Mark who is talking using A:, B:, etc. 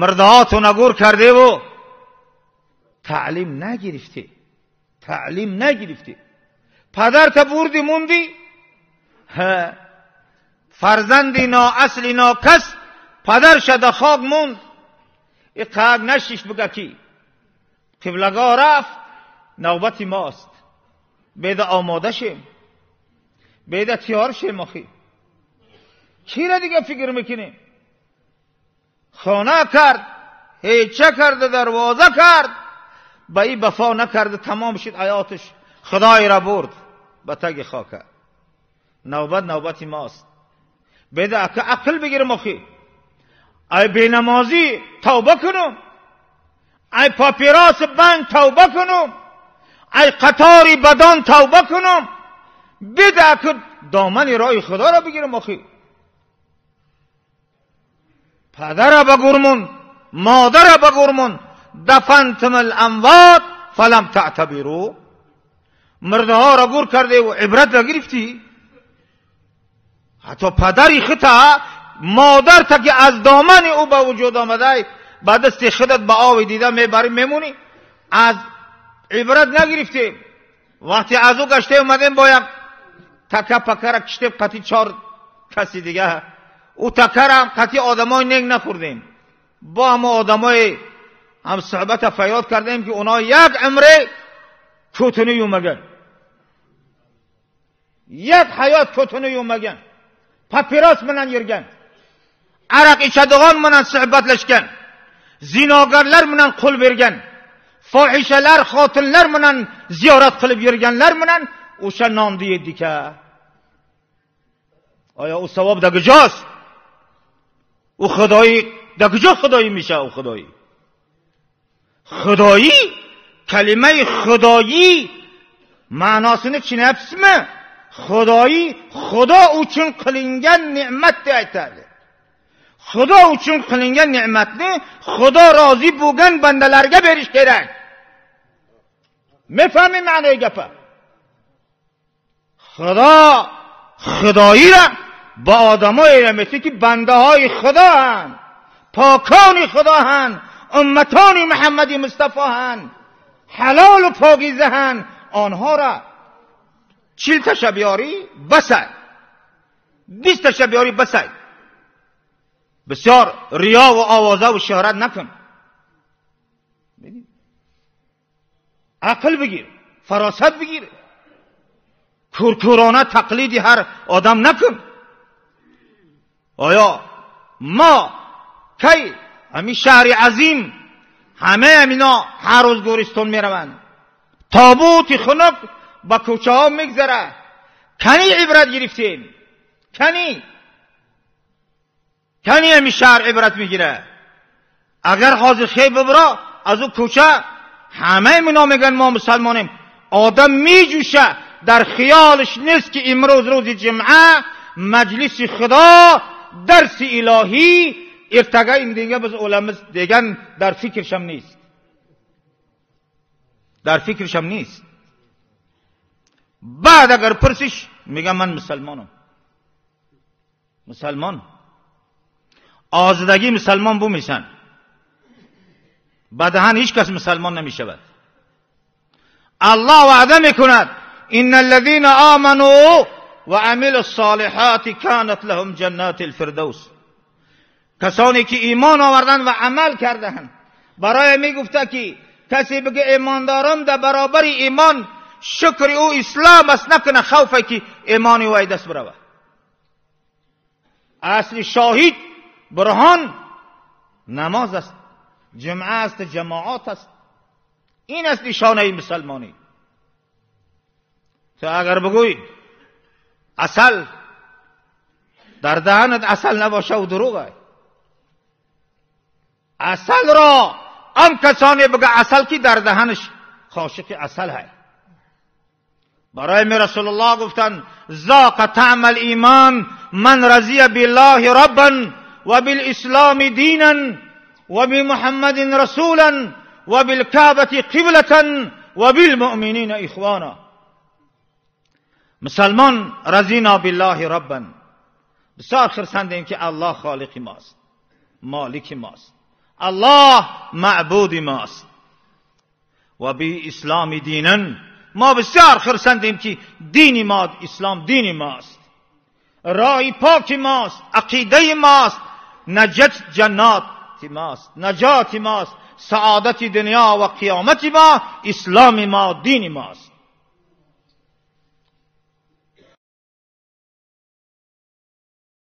A: Мурдаҳотона гур кардеву таълим нагирифтӣ, таълим нагирифтӣ. Падарта бурди, мунди, фарзанди ноасли нокас падар шада хок монд. И қак нашиш буга ки қиблагоҳ рафт, навбати мост. Беда омода шем, беда тиёр шем. Охи, кира дига фикр мекунем? Хона кард, ҳеча карда, дарвоза кард, ба и вафо накарда, тамом шуд ҳаёташ. Худоеро бурд ба таги хока. Навбат навбати мост. Беда ака ақл бигирем. Охи, ай бенамозӣ тавба кунум, ай папирос банд тавба кунум, ай қатори бадон тавба кунум. Беда ака домани роҳи худоро бигирем. Охи, падара ба гурмун, модара ба гурмун. Дафантум аламвот фалам таътабиру. Мурдаҳоро гур кардеву ибрат нагирифтӣ. Ҳатто падари хита, модарта ки аз домани ӯ ба вуҷуд омадай, ба дасти худат ба ови дида мебарӣ, мемонӣ, аз ибрат нагирифтем. Вақте аз ӯ гаштем, омадем, бо як така пакара киштем қати чор каси дига. Ӯ такарам қати одамои нек нахӯрдем, бо ҳамо одамои ҳамсуҳбата фарёд кардем, ки онҳо як умре кӯтуни юмаган, як ҳаёт кӯтуни юмаган, папирос менан yurgan, aroq ichadigan bilan suhbatlashgan, zinogarlar bilan qo'l bergan, fohishalar xotinlar bilan ziyorat qilib yurganlar bilan o'sha nonni yedik. Оё u savob да куҷост? U xudoyi да куҷо худоӣ меша? U xudoyi, xudoyi, kalimai xudoyi ma'nosini tushunyapsizmi? Xudoyi xudo uchun qilingan ne'mat deb aytadi. Xudo uchun qilingan ne'matni xudo rozi bo'lgan bandalarga berish kerak. Mefahmi ma'noyi gapa? Xudo xudoyira ба одамое метӣ, ки бандаҳои худоанд, покони худоҳанд, умматони Муҳаммади Мустафоҳанд, ҳалолу покизаҳанд. Онҳоро 40 таша биёрӣ басай, 20 таша биёрӣ басай. Бисёр риёву овозаву шӯҳрат накун, ақл бигир, фаросат бигир, кӯркӯрона тақлиди ҳар одам накун. Оё мо кай ҳамин шаҳри азим, ҳамаи ҳамино ҳар рӯз гӯристон мераванд, тобути хунук ба кӯчаҳо мегзарад. Кани ибрат гирифтем? Кани, кани ҳамин шаҳр ибрат мегирад? Агар ҳозир хел бибро аз ӯ кӯча, ҳамаи мино мегӯянд мо мусалмонем. Одам меҷӯша, дар хиёлаш нест, ки имрӯз рӯзи ҷумъа, маҷлиси худо, дарси илоҳӣ, эртага индинга biz o'lamiz degan дар фикршам нест, дар фикршам нест. Баъд агар пурсиш, мегам ман мусалмонам. Мусалмон озидагӣ мусалмон бумешан, ба даҳан ҳеҷ кас мусалмон намешавад. Аллоҳ ваъда мекунад: إن الذين آمنوا وعملوا الصالحات كانت لهم جنات الفردوس. Касоне ки имон оварданд ва амал кардаанд. Барои мегуфта, ки касе бигӯ имондорам, дар баробари имон шукри ӯ ислом аст, накуна хавфе, ки имони ӯ даст биравад. Асли шоҳид, бурҳон намоз аст, ҷумъа аст, ҷамоат аст. Ин аст нишонаи мусалмонӣ. То агар бигӯй асал дар даҳанат асал набоша, ӯ дурӯғ. Асалро он касоне бигӯ асал, ки дар даҳанаш қошиқи асал ҳай. Барои ми Расулуллоҳ гуфтанд: ذاق طعم الإيمان من رضي بالله ربا وبالإسلام دينا وبمحمد رسولا وبالكعبة قبلة وبالمؤمنين إخوانا. Мусалмон رضينا بالله ربا, бисёр хурсандем, ки Аллоҳ холиқи мост, молики мост. الله معبود ماست و بی اسلام دینن. ما بسیار خرسندیم که دین ما اسلام دین ماست، رای پاک ماست، عقیده ماست، نجات جنات ماست، نجات ماست، سعادت دنیا و قیامت ما اسلام ما دین ماست.